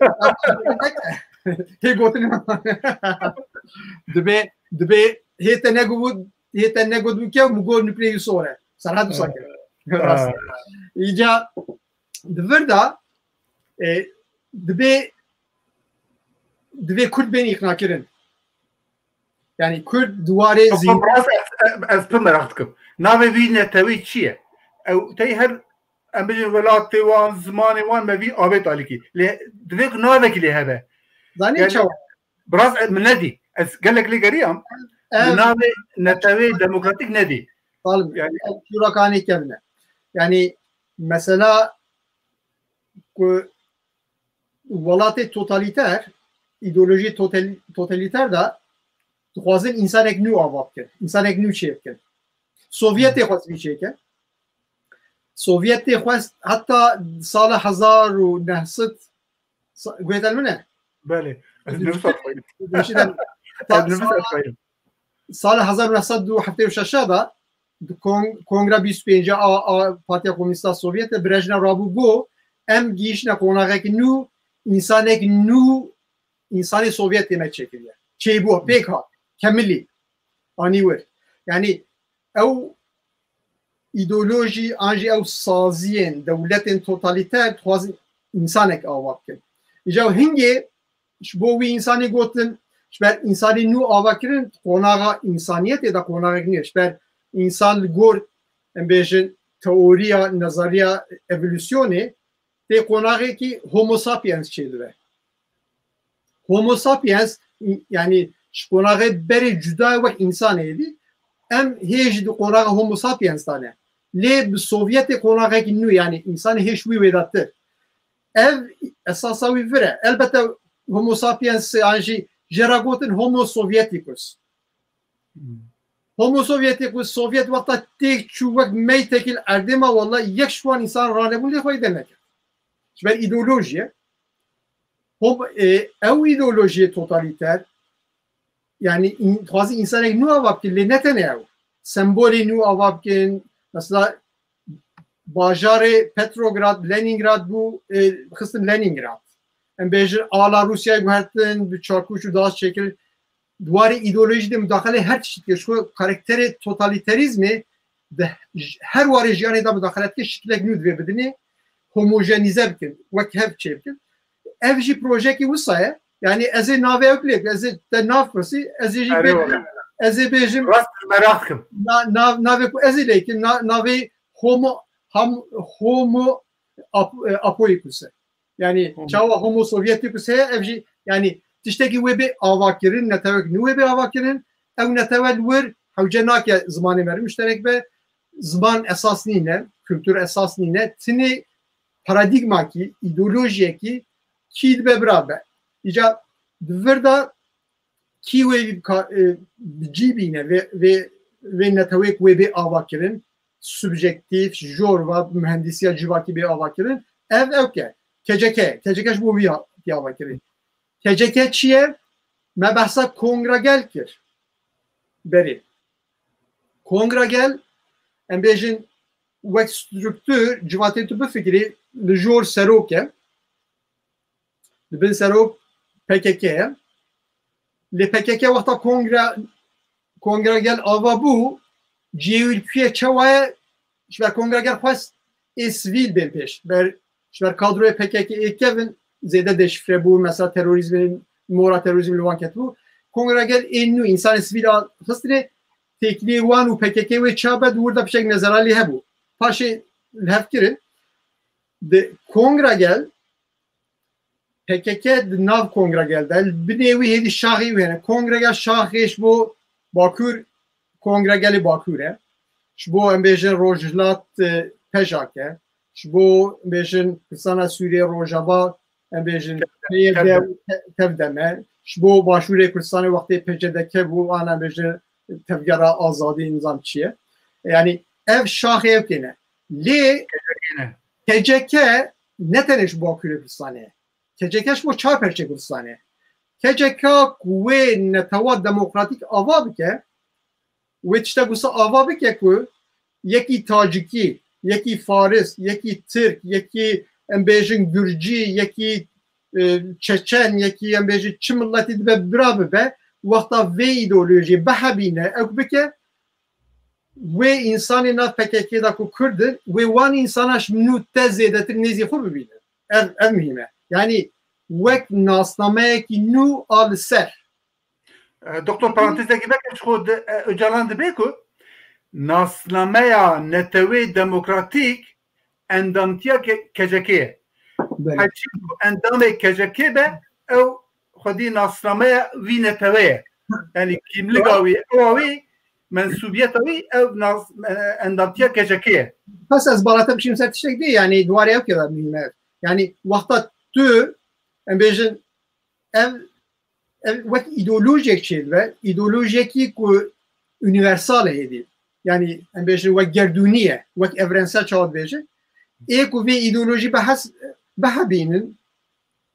hê gotin. Dibê, dibê hê te negotibû, hê te negotibû ke, min got nukleyi sor e. Serhed wisa kir. Rast. Îca di vir de, e, dibê, divê Kurd bên îqnakirin. Yani Kurd di warê Yok, zîn- biraz ez, ez, ez pir meraq dikim. Navê vî netewî çi ye? Ew tey her, em bijin welatê wan, zimanê wan me vî avêt alîkî. Lê divê ku navekî lê hebe. Zanî Yani çawa? Biraz ez, min nedî. Ez gelek lê geriyam. Ev Min navê netewê demokratîk nedî. Salim, Yani ev şûra kanê kevne. Yani mesela ku welatê totalîter, îdeolojî total-, totalîter de dixwazin însanek nû ava bikin, însanek nû çê bikin. Sovyetê xwest vî çêke. Sovyetê xwest heta sala hezar û neh sed, sa-, guhêtel min e? Belê. Ez nivîsa xweyim. Dişî de Ez nivîsa sala xweyim. Sala hezar û neh sed û heftê û şeş de di kon-, Kongra bîst û pênc a, a Partiya Komûnîst a Sovyetê Brejnev rabû got, em gihîştine qonaxek nû, însanek nû, însanê Sovyetê me çêkiriye. Çêbû, pêk hat, kemilî, anî wir. Yani ew îdeolojî an jî ew saziyên dewletên totalîter dixwazin însanek ava bikin. Îja hingê ji bo wî însanî gotin, ji ber însanî nû ava kirin, qonaxa însaniyetê de qonaxek nîne. Ji ber însan li gor, em bêjin, teoriya, nezariya evolûsyonê tê qonaxekî Homo sapiens çêdibe. Homo sapiens, yani ji qonaxê berê cuda ye wek însanê dî, em hê jî di qonaxa Homo sapiens de ne. Lê bi Sovyetê qonaxekî nû, yani însanê hê ji wî wêdetir. Ev esasa wî vir e. Elbette Homo sapiens an jî jê re gotin Homo Sovieticus. Homo Sovieticus, Sovyet wexta têk çû wek meytekî li erdê ma, wela yek ji wan însan ranebûn lê xwe de neket. Ji ber îdeolojiyê. Hom, e, ew îdeolojiyê totalîter, yani in, dixwazin însanek nû ava bikin, lê ne tenê ew. Sembolê nû ava bikin. Mesela bajarê Petrograd, Leningrad bû, e, xistin Leningrad. Em bêjin ala Rûsyayê guhertin, bi çakûş û daş çêkirin. Di warê îdeolojî de mudaxele her tiştî dike. Ji xwe karakterê totalîterîzmê di her warê jiyanê de mudaxele dike, şiklek nû divê bidinê, homojenîze bikin, wek hev çê bikin. Ev jî projeyekî wisa ye. Yani ez ê navê ew lê, ez ê te nav pirsî, ez ê jî Erê bê-, wala. Ez ê bêjim, Rast meraq dikim. Na-, nav-, navê ku ez ê lê kim, na-, navê Homo, ham, Homo Ap-, e, Apoikus e. Yani Hı. Çawa Homo Sovieticus heye, ev jî, yani tiştekî wê bê avakirin, netewek nû wê bê avakirin, ew netewe li wir hewce nake zimanê me re muşterek be, ziman esas nîne, kultur esas nîne, tinê paradîgmakî, îdeolojiyekî kî dibe bira be. Îca di vir de kî wê ka-, e, bi cî bîne, vê, vê, vê neteweyek wê bê avakirin, subjektîf, jor va, mühendisiya civakî bê avakirin, ev ew ke, K C K, K C K ji bo wî ha-, tê avakirin. K C K çi ye? Me behsa Kongragel kir. Berê. Kongragel, em bêjin wek struktur, civatê tu bifikirî, li jor serok e. Li bin serok P K K ye. Lê P K K wexta kongre, Kongragel ava bû, cihê wî li ku ye, çawa ye? Ji ber Kongragel xwest ê sivîl bên pêş. Ber, ji ber kadroyê P K K ê kevin zêde deşifre bû, mesela terorîzmê, mora terorîzmê li wan ketibû. Kongragel ê nû, însanê sivîl a xistinê, têkiliyê wan û P K K wê çabe di wir de piçek nezera lê hebû. Paşê li hev kirin. Di Kongragel, P K K di nav Kongragel de, li binê wî hêdî şaxê wî hene. Kongragel şaxê ji bo Bakur, Kongragelê Bakur e. Ji bo, em bêjin, Rojhilat, e, Pejak e. Ji bo, em bêjin, Kurdistana Sûriyê Rojava, em bêjin, P Y D Tevdem. Te-, Tevdem e. Ji bo Başûrê Kurdistanê wextê P C D K bû, an em bêjin, Tevgera Azadî, nizam çi ye. Yani ev şaxê ew têne. Lê K C K ne. K C K ne tenê ji Bakurê Kurdistanê ye. K C K ji bo çar perçê Kurdistanê ye. K C K ku wê netewa demokratîk ava bike, wê tiştek wisa ava bike ku yekî tacikî, yekî faris, yekî tirk, yekî, em bêjin, gurcî, yekî, e, çeçen, yekî, em bêjin, çi miletî dibe bira bibe, wexta vê îdeolojiyê bihebîne, ew bike, wê însanê nav P K K de ku Kurd in, wê wan însana ji min û te zêdetir nêzî xwe bibînin. Ev, ev muhîm e. Yanî wek nasnameyekî nû a li ser. E, Doktor, parantezekî vekim, ji xwe di, e, Ocalan dibê ku nasnameya Netewê Demokratîk endamtiya ke-, K C K ye. Belê. Heçî ku endamê K C K be, ew xwedî nasnameya wî netewe ye. Yani kîmliga wî, ewa wî, mensûbiyeta wî, ew nas-, e, endamtiya K C K ye. Bes ez balate biçîm ser tiştek dî, yani di warê ew kê de muhîm e. Yani wexta tu, em bêjin, ev, ev wek îdeolojiyek çêdibe, îdeolojiyekî ku unîversal e hêdî. Yani em bêjin wek gerdûnî ye, wek evrensel çawa dibêjin. Ê ku vê îdeolojî bihes-, bihebînin,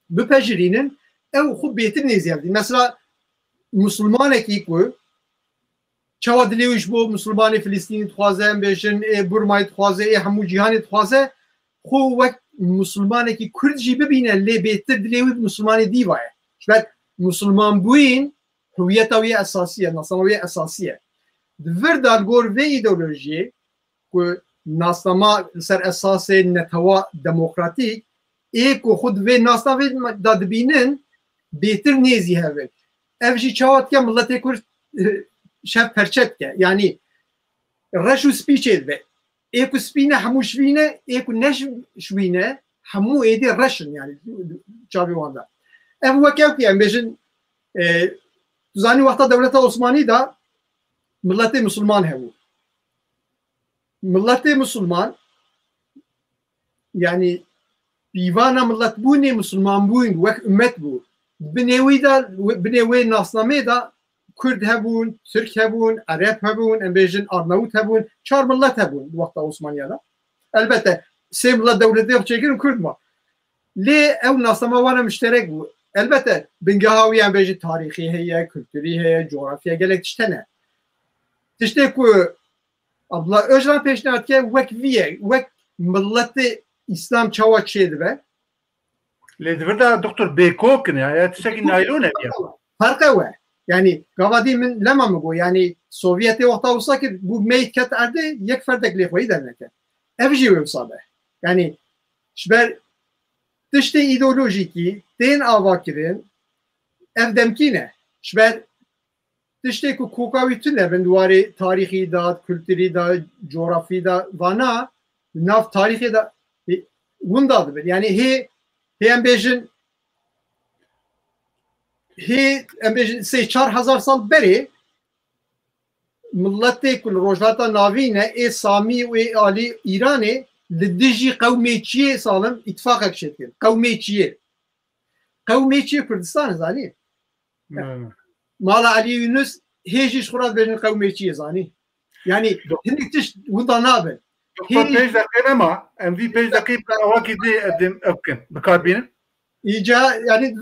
bipejirînin, ew xwe bêtir nêzî hev dîn. Mesela, misilmanekî ku çawa dilê wî ji bo misilmanê Filistînî dixwaze, em bêjin, ê Burmayê dixwaze, ê hemû cîhanê dixwaze, xwe wek misilmanekî Kurd jî bibîne, lê bêtir dilê wî bi misilmanê dî ve ye. Ji ber misilmanbûyîn hewiyeta wî esasî ye, nasnama wî esasî ye. Di vir de li gor vê îdeolojiyê ku nasnama li ser esasê netewa demokratîk, ê ku xwe di vê nasnamê de dibînin, bêtir nêzî hev in. Ev jî çawa dike, miletê Kurd, eh, şev perçe dike. Yanî reş û spî çêdibe. Ê ku spî ne, hemû şivî ne, ê ku ne şivî ne, hemû êdî reş in, yani çavê wan de. Ev wek ew ku em bêjin, e, tu zanî wexta dewleta Osmanî de miletê misilman hebû. Miletê misilman, yani pîvana miletbûnê misilmanbûn bû, wek ummet bû. Binê wî de, binê wê nasnameyê de Kurd hebûn, Tirk hebûn, Ereb hebûn, em bêjin Arnawut hebûn, çar milet hebûn di wexta Osmaniya de. Elbette sê milet dewletê xwe çêkirin Kurd ma. Lê ew nasnama wan e mişterek bû. Elbette bingeha wî em bêjin tarîxî heye, kulturî heye, coğrafya gelek tişt hene. Tiştê ku Abdullah Öcalan pêşniyar dike wek vî ye, wek miletê Îslam çawa çêdibe. Lê di vir de doktor bêkok in ya, ya tiştekî naylon e ya. Ferq e we. Yani gava dî min lema min got, yani Sovyetê wexta wisa kir bû meyt ket erdê yek ferdek lê xweyî derneket. Ev jî wê wisa be. Yani ji ber tiştê îdeolojîkî tên ava kirin, ev demkî ne. Ji ber tiştê ku koka wî tune bin di warê tarîxî de, kulturî de, coğrafî de, vana di nav tarîxê de, e, winda dibin. Yani hê, hê em bêjin, hê em bêjin sê çar hezar sal berê miletê ku li Rojhilata Navîn e, ê Samî û ê alî Îranê li dijî qewmê çiyê salim îtifaqek çêdikin. Qewmê çiyê. Qewmê çiyê Kurdistan e, zanî? Hmm. Mala Elî Yunus hê jî ji xwe re dibêjin qewmê çiyê, zanî? Yani Do- hinek tişt winda nabin. Doktor, Hê- pênc deqê nema, em vî pênc deqê bi awakî dê ev dê ev bikin, bi kar bînin. Îca, yani,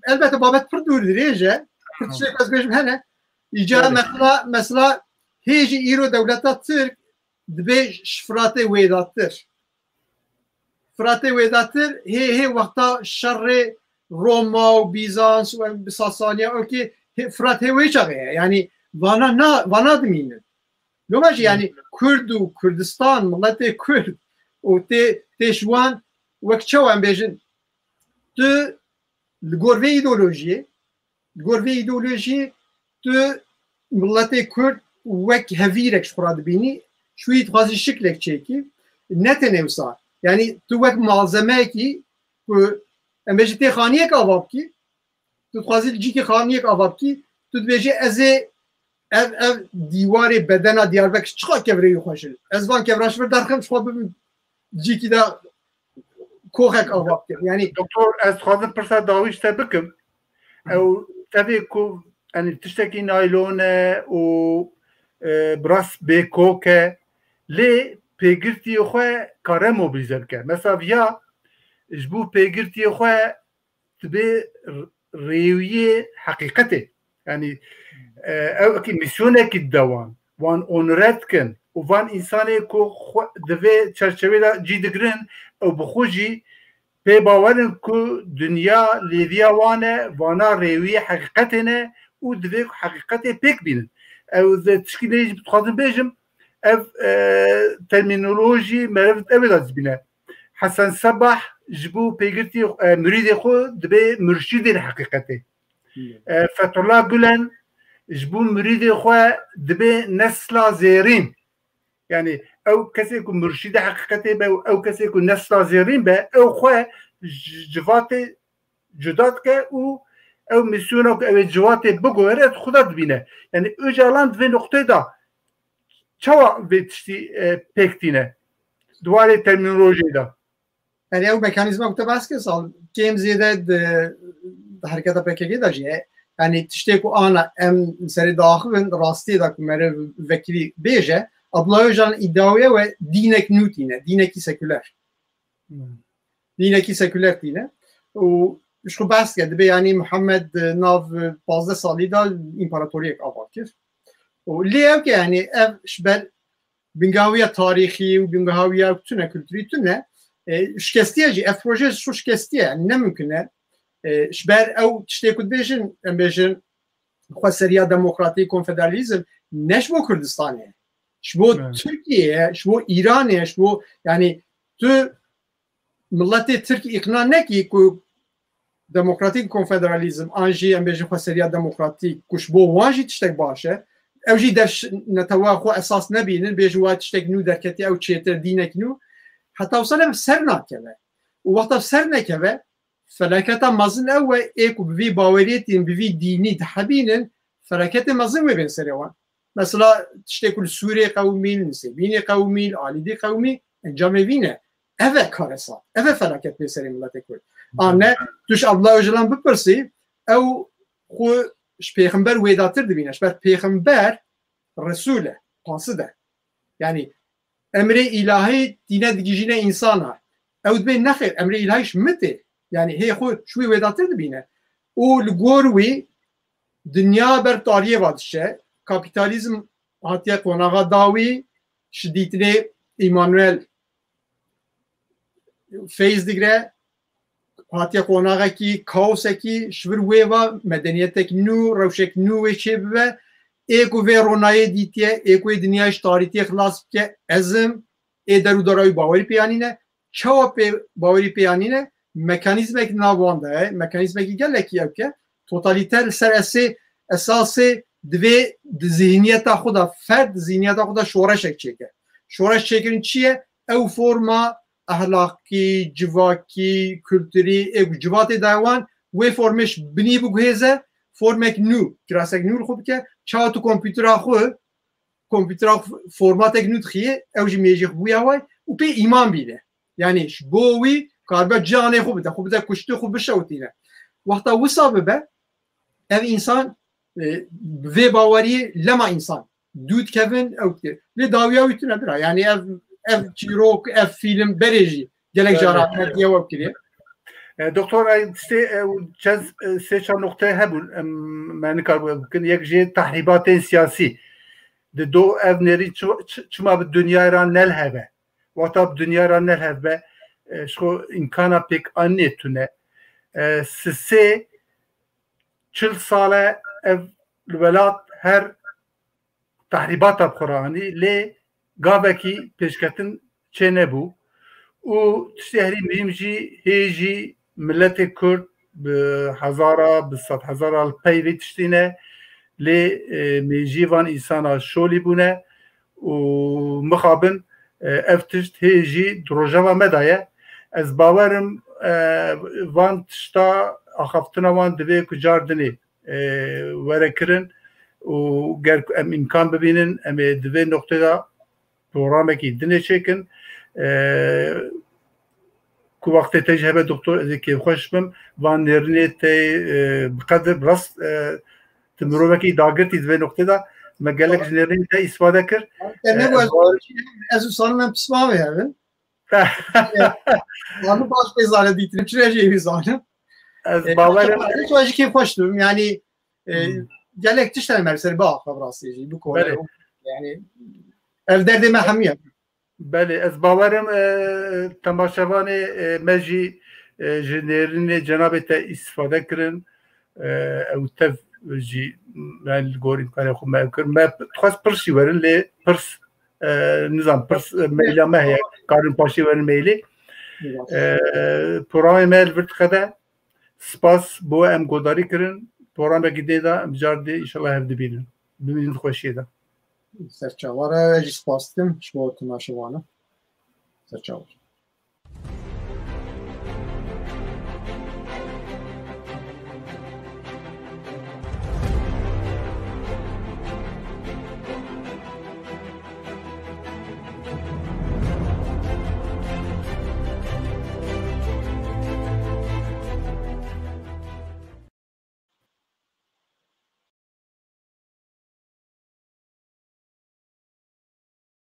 elbette babet pir dûr dirêj e. Pir tiştê ez bêjim hene. Îca Belê. mesela, mesela hê jî îro dewleta Tirk dibê ji Firatê wêdatir. Firatê wêdatir hê, hê wexta şerê Roma û Bîzans û em bi Sasaniya, okê, hê, Firat hê wê çaxê ye. Yani vana na, vana dimînin. Loma jî yani Kurd û Kurdistan, miletê Kurd û tê, tê ji wan wek çawa em bêjin, tu li gor vê îdeolojiyê, li gor vê îdeolojiyê tu miletê Kurd wek hevîrek ji xwe re dibînî, ji wî dixwazî şiklek çêkî. Ne tenê wisa. Yani tu wek malzemeyekî ku em bêjin tê xaniyek ava bikî, tu dixwazî li cîkî xaniyek ava bikî, tu dibêjî ez ê ev, ev dîwarê bedena Diyarbekir çiqa kevirê wî xweş e. Ez van kevira ji vir derxim, ji xwe bibim cîkî de koxek ava bikim. Yani Doktor, ez dixwazim pirsa dawî ji te bikim. Ew tevê ku, yani tiştekî naylon e û, e, bi rast bêkok e, lê pêgirtiyê xwe kare mobilize bike. Mesela viya ji bo pêgirtiyê xwe dibe r-, rêwiyê heqîqetê. Yani, e, ew wekî mîsyonekî dide wan. Wan onore dikin û van însanê ku xwe di vê çerçevê de cî digirin, ew bi xwe jî pê bawer in ku dinya lêviya wan e, vana rêwiyê heqîqetê ne û divê ku heqîqetê pêk bînin. Ew di tişkî neyê jî dixwazim bêjim, ev, e, termînolojî meriv ev ê de dibîne. Hesen Sebah ji bo pêgirtî, e, mirîdê xwe dibe murşîdê li heqîqetê. Hmm. E, Fethullah Gulen ji bo mirîdê xwe dibe nesla zêrîn. Yani ew kesê ku murşîdê heqîqetê be û ew kesê ku nesla zêrîn be, ew xwe ji civatê cuda dike û ew mîsyona ku ew ê civatê biguhere, di xwe de dibîne. Yani Ocalan di vê noqteyê de çawa vê tiştî, e, pêk tîne? Di warê termînolojiyê de. Yani ew mekanîzma ku te behs kir, sal kêm zêde di, di hereketa P K K de jî ye. Yani tiştê ku ana em li serê diaxivin, rastiyê de ku meriv vekirî bêje, Abdullah Öcalan îdia wê ye, dînek nû tîne, dînekî seküler. Hmm. Dînekî seküler tîne. Û ji xwe behs dike, dibê yani Muhammed, e, nav, e, pazdeh salî de împaratoriyek ava kir. Û lê ew ke yani ev ji ber bingeha wî ya tarîxî û bingeha wî ya tune, kulturî tune, e, şikestiye jî, ev proje ji xwe şikestiye, yani ne mimkun e. E, ji ber ew tiştê ku dibêjin, em bêjin, xweseriya demokratîk, konfederalîzm, ne ji bo Kurdistanê ye. Ji bo Evet. Tirkiyeyê ye, ji bo Îranê ye, ji bo, yani tu miletê Tirk îqna nekî ku demokratîk konfederalîzm an jî em bêjin xweseriya demokratîk ku ji bo wan jî tiştek baş e. Ew jî dev netewa xwe esas nebînin, bêjin wa tiştek nû derketî, ew çêtir dînek nû. Heta wisa ne ser nakeve. Û wexta ser nekeve, felaketa mezin ew e, ê ku bi vî baweriyetî, bi vî dînî dihebînin, felaketê mezin wê bên serê wan. Mesela tiştê ku li Sûrê qewimî, li Nisêbînê qewimî, li Alîdî qewimî, encamê vî ne. Ev e karesa, ev e felaket pê serê miletê Kurd. A ne Tu ji Abdullah Ocalan bipirsî, ew xwe ji pêxember wêdatir dibîne. Ji ber pêxember Resûl e, qasid e. Yanî emrê îlahî tîne digihîjîne însana. Ew dibê nexêr, emrê îlahî ji min tê. Yanî hê xwe ji wî wêdatir dibîne. Û li gor wî dinya ber tariyê ve diçe. Kapîtalîzm hatiye qonaxa dawî, ji dîtinê Îmanuel feyz digre, hatiye qonaxekî, kaosekî, ji vir wê ve medeniyetek nû, rewşek nû wê çêbibe. Ê ku vê ronayê dîtiye, ê ku ê dinyayê ji tarîtiyê xilas bike, ez im, ê der û dora wî bawerî pêya nîne. Çawa pê bawerî pêya nîne? Mekanîzmek nav wan de ye, mekanîzmekî gelekî ewk e. Totalîter li ser esê, esasê divê di zihniyeta xwe de, ferd di zihniyeta xwe de şoreşek çêke. Şoreş çêkirin çi ye? Ew forma ehlaqî, civakî, kulturî, ê ku civatê daye wan, wê formê ji binî biguhêze, formek nû, kirasek nû li xwe bike. Çawa tu kompûtera xwe, kompûtera xwe formatek nû dixiyê, ew jî mêjî xwe bûya way û pê îman bîne. Yanî ji bo wî karibe canê xwe bide, xwe bide kuştî, xwe bişewitîne. Wexta wisa bibe, ev însan, e, bi vê baweriyê lema însan dû dikevin, ew dikir. Lê dawiya wî tune bira. Yanî ev, ev çîrok, ev fîlm berê jî gelek cara Evet. hatiye we kiriye. E, doktor, e, tiştê, e, çend, e, sê çar noqteyê hebûn, em, me nikarbû ev bikin. Yek jê tahrîbatên siyasî. Di do ev nêrîn çi-, çi-, çima bi dinyayê re nelheve? Wexta bi dinyayê re nelhevbe, e, ji xwe îmkana pêk anînê tune. E, sisê çil sal e ev li welat her tahrîbata bi xwe re anî, lê gavekî pêşketin çênebû. Û tiştê herî muhîm jî, hê jî miletê Kurd bi hezara, bi sedhezara li pey vê tiştî ne, lê, e, mêjiyê van însana şolî bûne û mixabin, e, ev tişt hê jî di rojeva me de ye. Ez bawer im, e, van tişta axaftina wan divê ku car dinê, e, were kirin û ger ku em îmkan bibînin, em ê di vê noqtê de programekî dinê çêkin. E, ku wextê te jî hebe doktor, ez ê kêfxweş bim. Van nêrînê te, e, bi qedir, bi rast, e, tu mirovekî dagirtî di vê noqtê de. Me gelek ji nêrînê te îsfade kir. Te E, nebû ez, ez û Salim em pismavê hev in. Salim baş pê zane dîtin. Çi re jê wî zanim. Ez E, bawer im. Çawa jî kêfxweş dibim. Yanî, e, Hmm. gelek tişt hene me li ser biaxife bi rastî jî. Bikore. Belê. Yanî, ev derdê me hemû ye. Belê, ez bawer im, e, temaşevanê, e, me jî, e, ji nêrînê cenabê te îstifade kirin. E, ew tev jî me li gor îmkanê xwe me ew kir. Me dixwest pirs jî werin, lê pirs, e, nizam, pirs, e, maila me heye. Karin paşê werin mailê. E, programê me li vir diqede. Spas bo em godarî kirin. Programekî dê de em car dê înşallah hev dibînin. Bimînin di xweşiyê de. Serçawa re ez jî spas dikim ji bo temaşevanan. Serçawa.